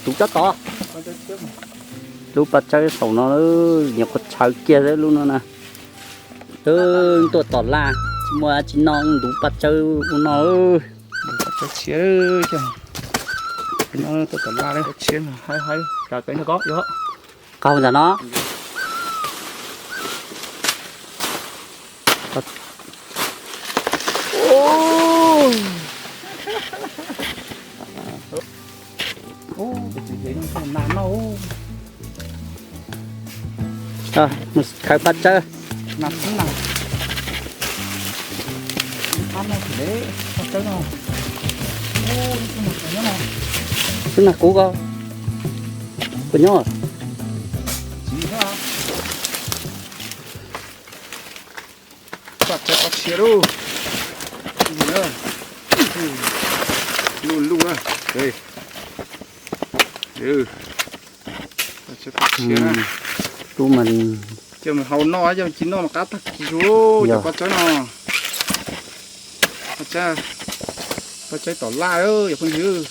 Tus coj tod. Lub paj tsawb saum no, nyuam qhuav tshawv kiag xwb lub no na. Twb tuaj tom laj, tsis muaj tsis noj ntuv paj tsawb ub no. Paj tsawb tshiab, tuaj tom laj, tshiab, haib haib, kav peb nrog koj yuav. Qaug ntawm no. Mus khaws paj tsawb. Xwb nag kuv ko, kuv nyob. Paj tsawb paj tshiab lauj. Luj luj na. Paj tsawb paj tshiab na. Tub mas coj mus hau noj, coj mus ci noj mas qab tag zuj, cov paj tsawb no. Paj tsawb, paj tsawb tom laj yog phooj ywg.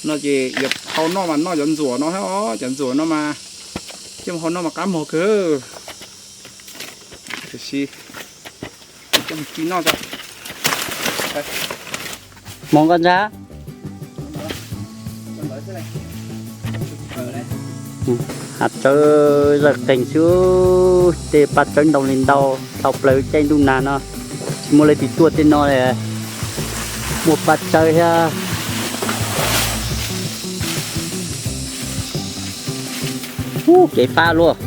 No ces yog hau noj mas noj cov ntxuam no thiab os, cov ntxuam no mas coj mus hau noj mas qab mog kawg. Tiam sis coj mus ci noj tso. Hmoob koj ntsab. Hav tsawb zawj qees xwb, tej paj tsawb ntau li ntau, tau plaws caij ntuj nag no, tsis muaj leej twg tuaj tej no li. Muaj paj tsawb thiab. Ub, kev fab luaj.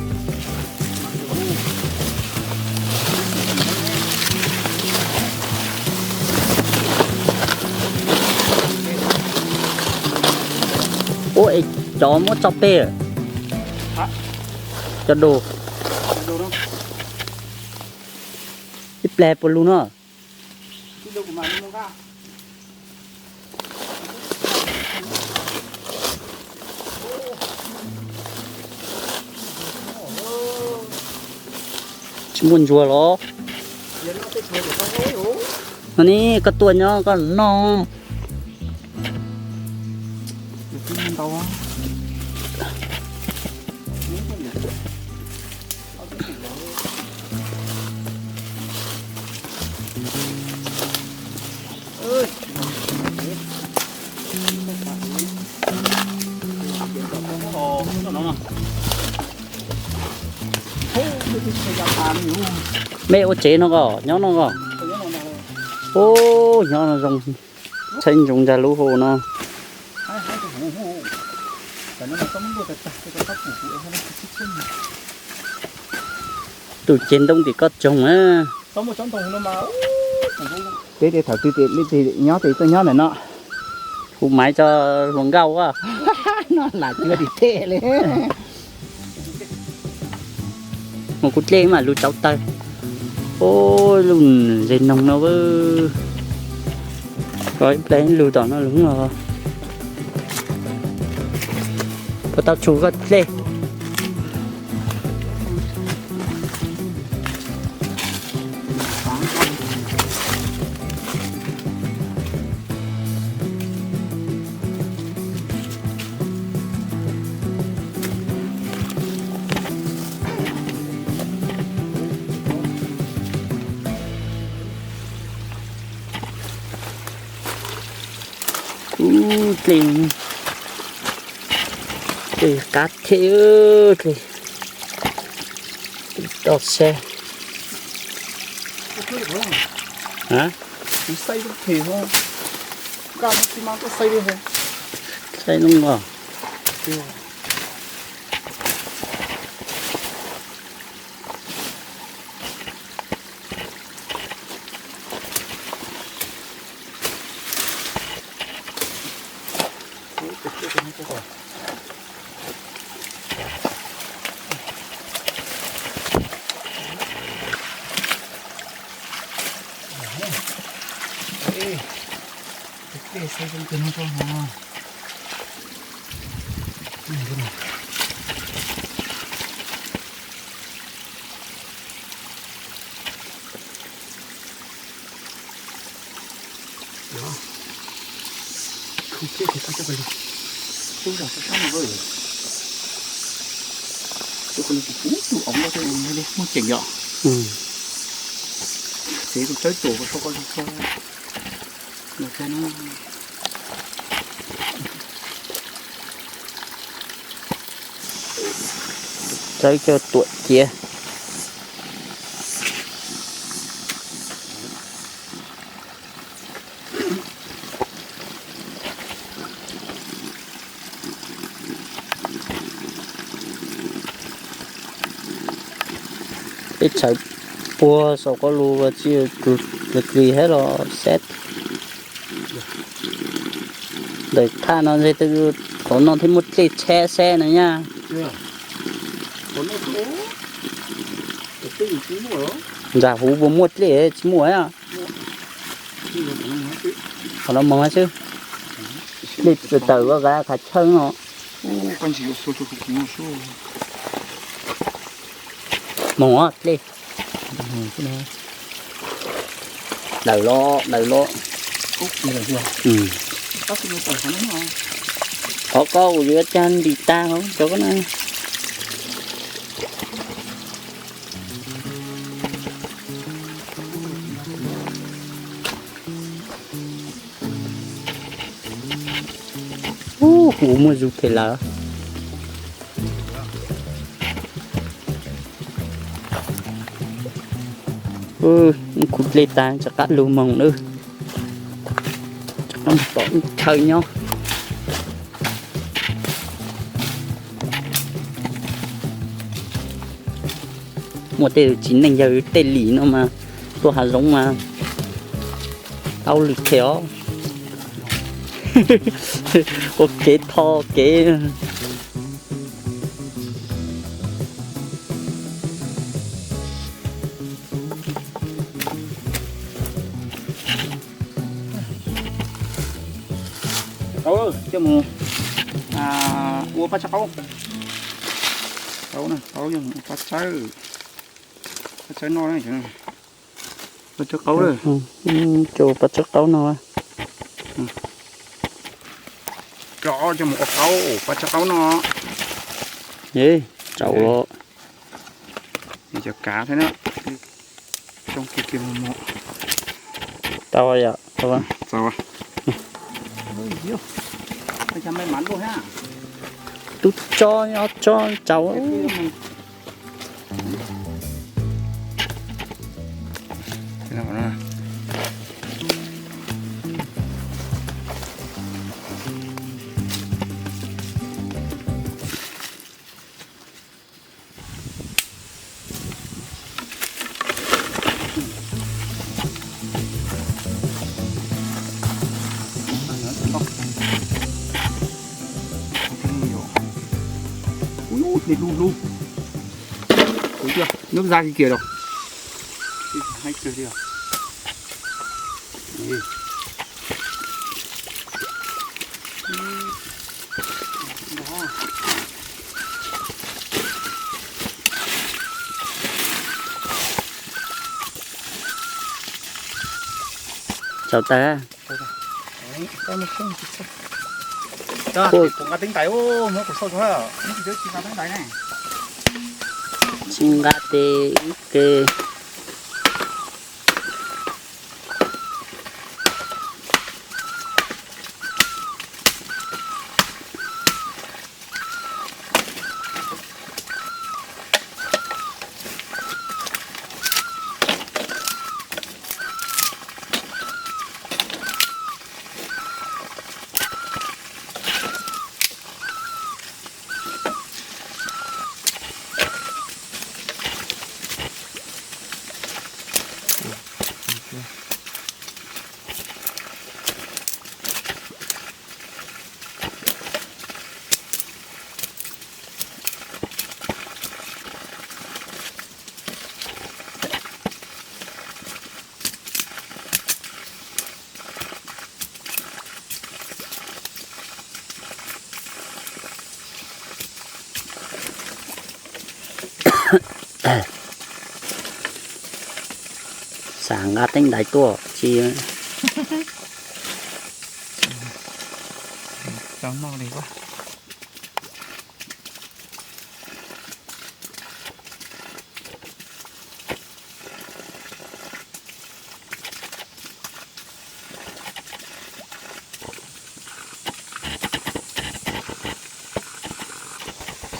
Ub, es cov muab tso peg, cov du. Ib pliag puas lug no? Tsis muaj ntsuag los? No ne, koj tuaj nyob koj noj. Mej ua tsev no koj nyob no koj. Ub, nyob no zoo. Txhawb ntsoov ntag lub hau no. Tus ceg ntoo tim koj tsoog na. Peb tias thaum twg tias nyob ces tuaj nyob ntawm no. Kuv maiv tso hluas nkauj a. No lam cuag tim tej li. Mus kuv dlej mas lug tsauv taw. Ub, lub zes noog no. Ib pliag lug tom no lug los. Puas tau tshum koj dlej? Ub, dlej, dlej qab thiab, dlej toj sab. Saib no os. Tus tub zam sab sab no, tus qhov no kuv kuv tus ov no muaj ceem yom. Txiv tus tsawb tuam ko so ko so no tag no. Tsawb coj tuam cia. Peb tshawv puag saum qab lus tsis tus kis thiab los seb. Ntawm thaj no ntshe qhov no thiaj muaj dlej tsheb seb no nyaj. Ntxam huv puas muaj dlej tsis muaj. Qhov no moog xwb. Dlej tawm tawm ua kav khav chawj no. Moog dlej. Daws los daws los. Qhov ko kuv yuav cag ntim tag cov ko na. Ub, kuv muaj zug khev lawm. Khuv dlej tag rov qab lug moog lawm. Rov qab tom chaw nyob. Muaj tej txiv neej yawg tej lim no mas tuaj hav zoov mas tau lwm qhia os. Ua kev tho kev. Coj mus ua paj tsawb qaub. Qaub, qaub yog ua paj tsawb, paj tsawb noj, paj tsawb qaub. Coj paj tsawb qaub no. Coj mus ua qaub, paj tsawb qaub no. Tsaus los. Cov kav thiab na. Zoo kiag kiag mus mus. Tau yom, tau. Tub tso nyob tso tsaus. Ub, lub lub. Ub, nub za kiag kiag los. Tsaus tas. Kuv nqa teeb ntais, muab kuv sau tso, tsis nqa teeb ntais ne. Tsis nqa tes ib ke. Xav nqa teeb ntais tuaj tsis. Tau noj li ua.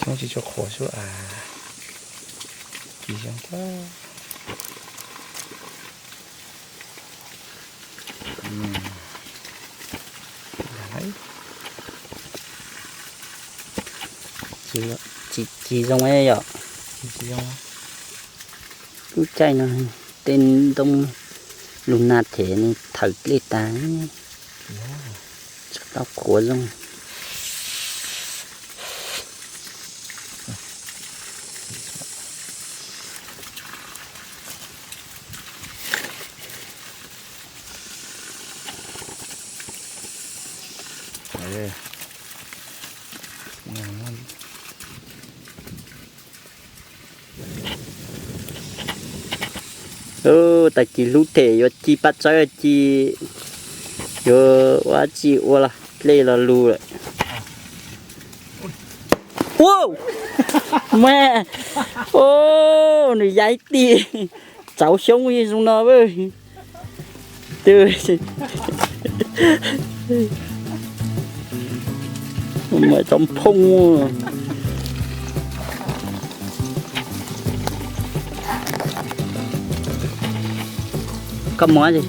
Xyoob tsis tshua qhuav xwb as. Tsis zoo thiab. Tsis zoo yom. Lub caij no tej ntoo lug nag them nws thawm dlej tas, tsis tau qhuav zoo. Tag kis hlub them yuav ci paj tsawb, ci yuav ua dab tsi ua los dlej los lug lawm. Ua, mas, nws ya ib tij tsauv xyoob zoo no. Mas tso phooj. Koj mus li?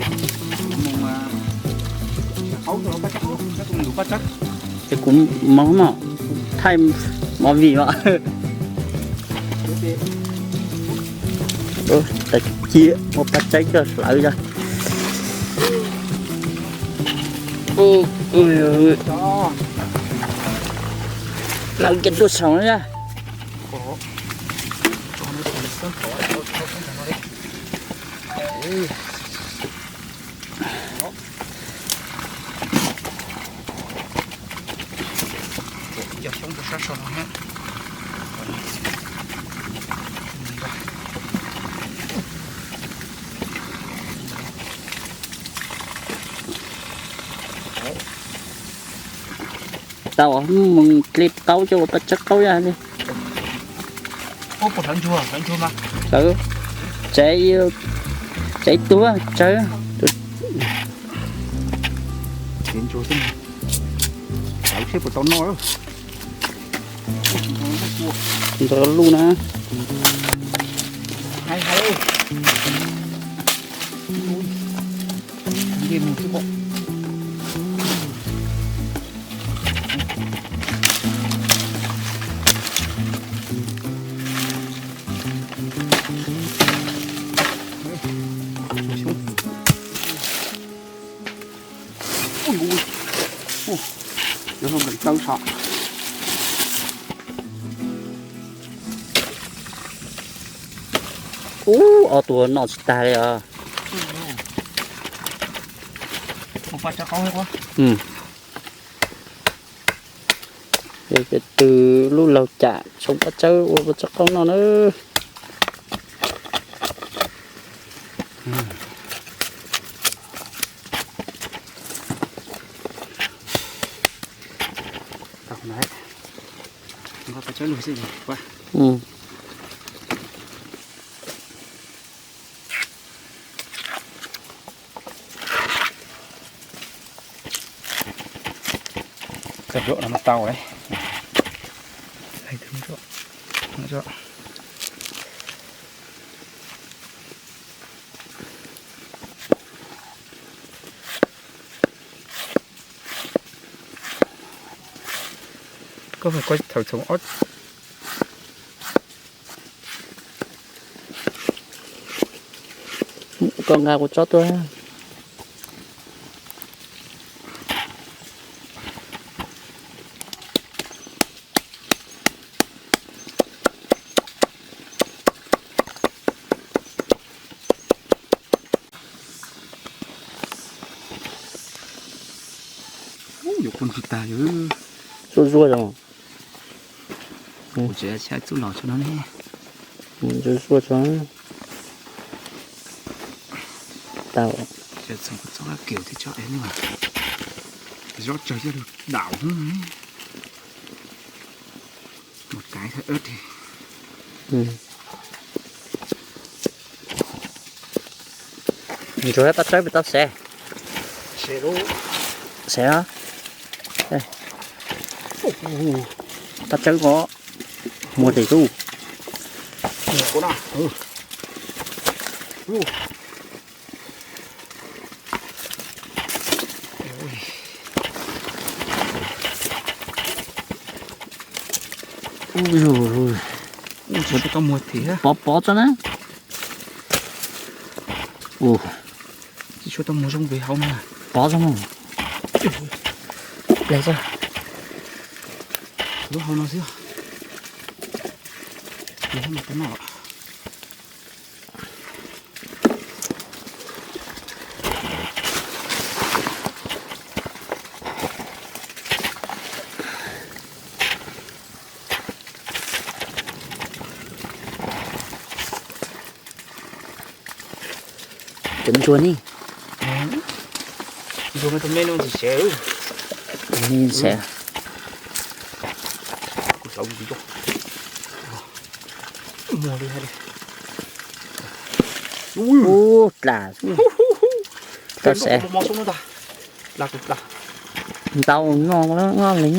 Es kuv mus no, thaij movie mas. Tag kis ua paj tsawb coj hlawv yog. Hlawv kiag tuaj saum no yog. Tau, mus dlej qaub coj ua paj tsawb qaub yog li. Tsev, tsev tuag tsawg. Ntawd luj na. Ub, ob tug noj tsis tag li os. Ces tw lub laug cam tsoo paj tsawb ua paj tsawb qaub noj na. Kawg nplua no mas tau lawm. Koj mus koj thaum txhoov ob, koj nqa kuv tsob tuaj. Yuav kua ntsis tag, zuaj zuaj zoo. Kuv tseem xyab txuj lom tso no ne. Zuaj zuaj tso. Tau. Txhoov txoj kiag thiab tso es li mas. Zob tsawg thiab. Đảo. Một cái thật ớt thì. Ntsuag pab tsawb peb tau xev. Xev lub. Xev. Pab tsawb ko. Muag tes tub. Ui, ui, ui. Ui, tsis tau muag thiab. Pov pov tso na. Ui. Tsis tau muag zoo pem hauv no. Pov tso na. Ple tso. Lub hauv no xwb. Lub hauv no tau noj. Cov ntsuag ni. Ntsuag me tus me no ntxim xev. Ntxim xev. Ub, dlas. Tau xev. Ntau no, no li.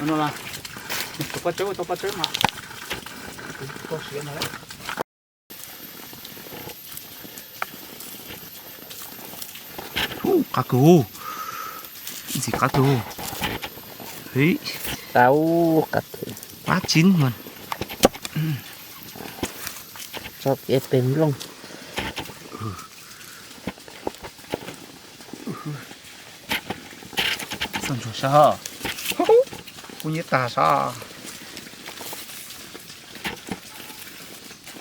No, no, tus pab tsawb, tau pab tsawb mas. Tau siav no. Qab kawg, ntxim qab kawg. Qab, qab kawg. Qab tsis mas. Tso kiag pem nplooj. Txog ntsuag sab, kuv nyiam tag sab.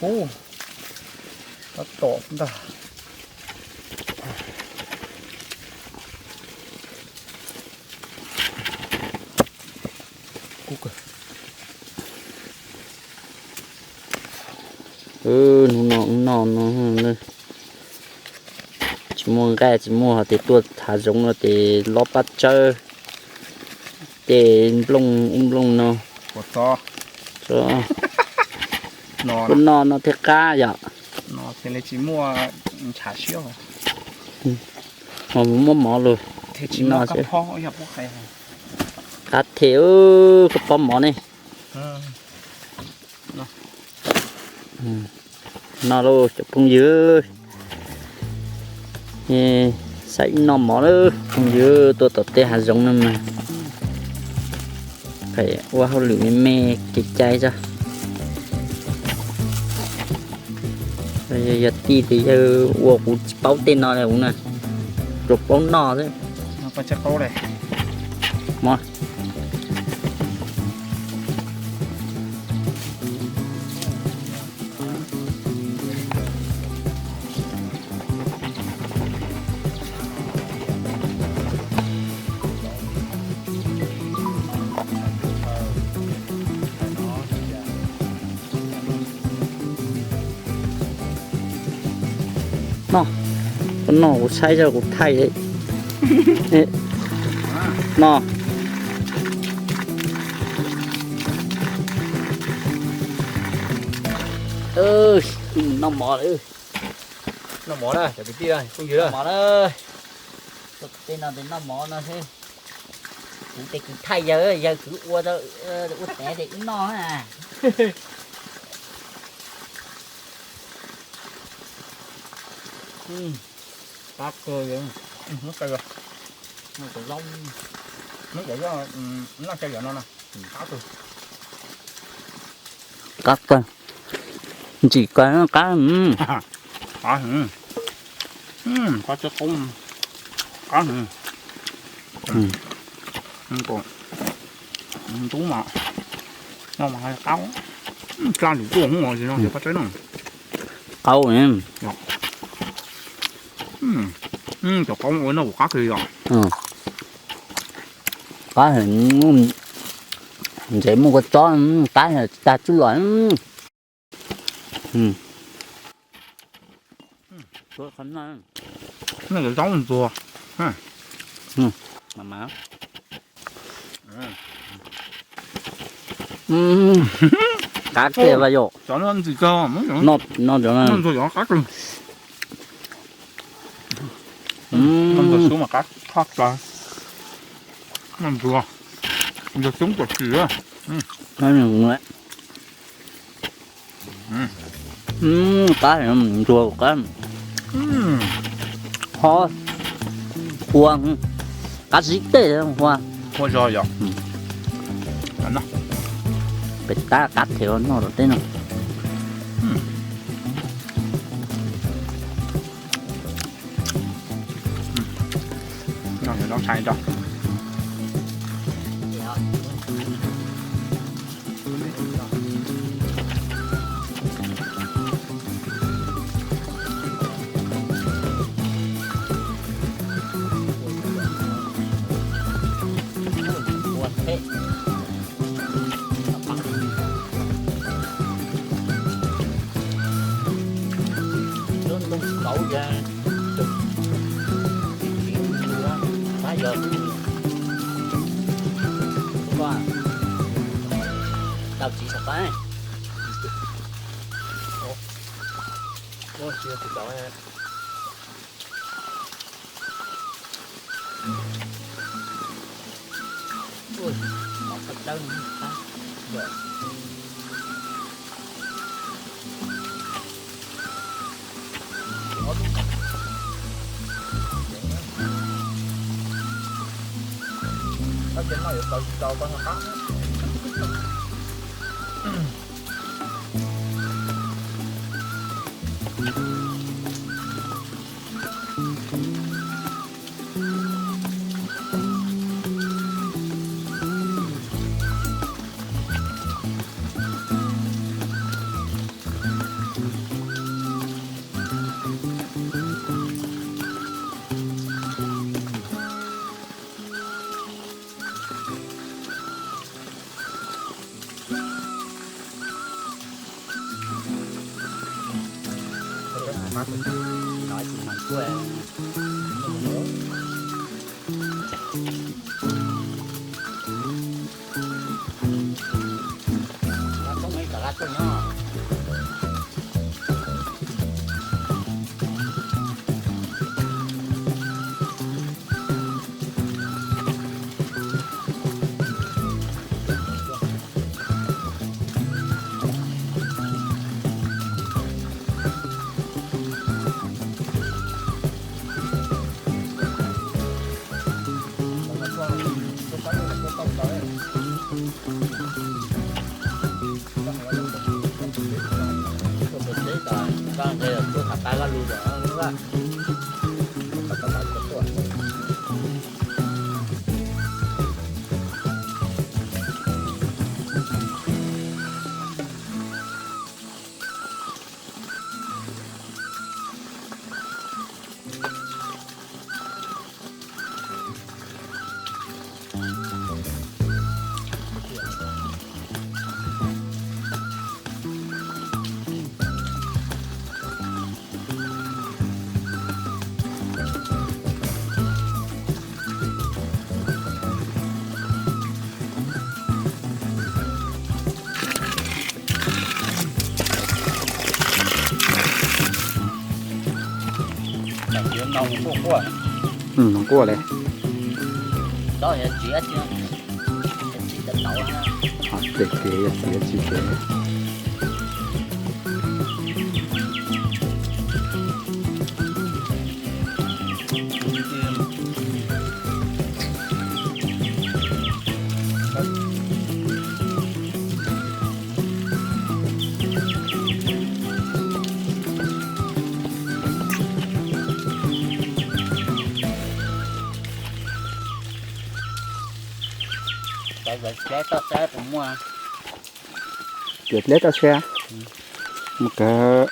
Ub, tab tom ntag. Hnub no ub no no tsis muaj nqaij tsis muaj hos tes tuaj hav zoov no tes lob pab tsawb, tej nplooj ub nplooj no. Ua no no thiaj qab yom. Ho mus muab mov los no xwb. Qab thiab, koj pab mov ne. No lauj cov phooj ywg, saib wb noj mov lawm phooj ywg, tuaj tom tej hav zoov no mas pheej ua hauj lwm me me kev cai tso. Yog tij ces yawg ua kuv tsis paub tej no li kuv na, tsuas paub noj xwb. No, koj noj kuv saib zog kuv thaij li. No. Wb mus noj mov lawm. Noj mov na cov kwv tij phooj ywg na. Tej no ces noj mov no xwb. Kuv ces kuv thaij yawg, yawg kwv ua, ua tev ces wb noj na. Qab kawg, muab cau, muab cau, muab cau no no, qab kawg. Qab kawg, ntsim kawg, qab, qab, qab tib qoob, qab, ntub mas, no mas qab. Tsa ntim tuaj hub no, pab tsaib no. Qaub ne. Cov qaub ua no kuj qab kawg yom. Qab, ntxeev muaj kua txob, qab tag tsuj lom. Qab tiag yom. Cov no ntxim kawg, no cov no qab kawg. Ntxuav xub mas qab tshaj plaws. Ntxuav, ntxuav xub kom tsim. Qab ntxuav qab, ho ua qab zib tej hua. Ua zog yom. Pem tab qab thev noj tom teb no. Lub ntoo tsis kauv ces tau txiv saum qab. Nws quaj li. Txiv kev, yog txiv tsis kev. Cov zov tsheb toj sab puas muaj? Yog dleb tau siab mus kawg.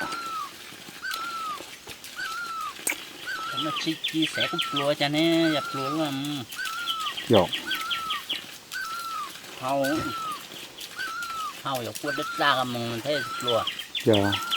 Tsis ci xev kuj pluas cas ne, yog pluas luaj. Yog hau, hau yog kuaj dab txaj mus thiab pluas. Yog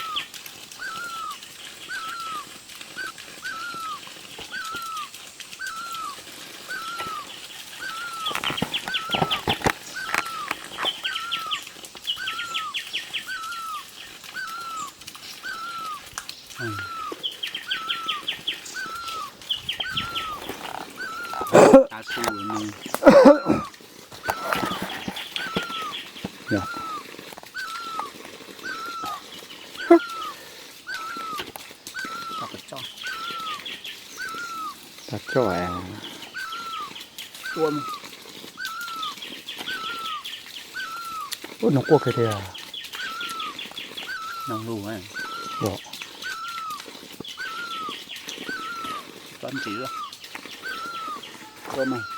Ua noog quaj kiag tiag. Noog lus. Ua mas.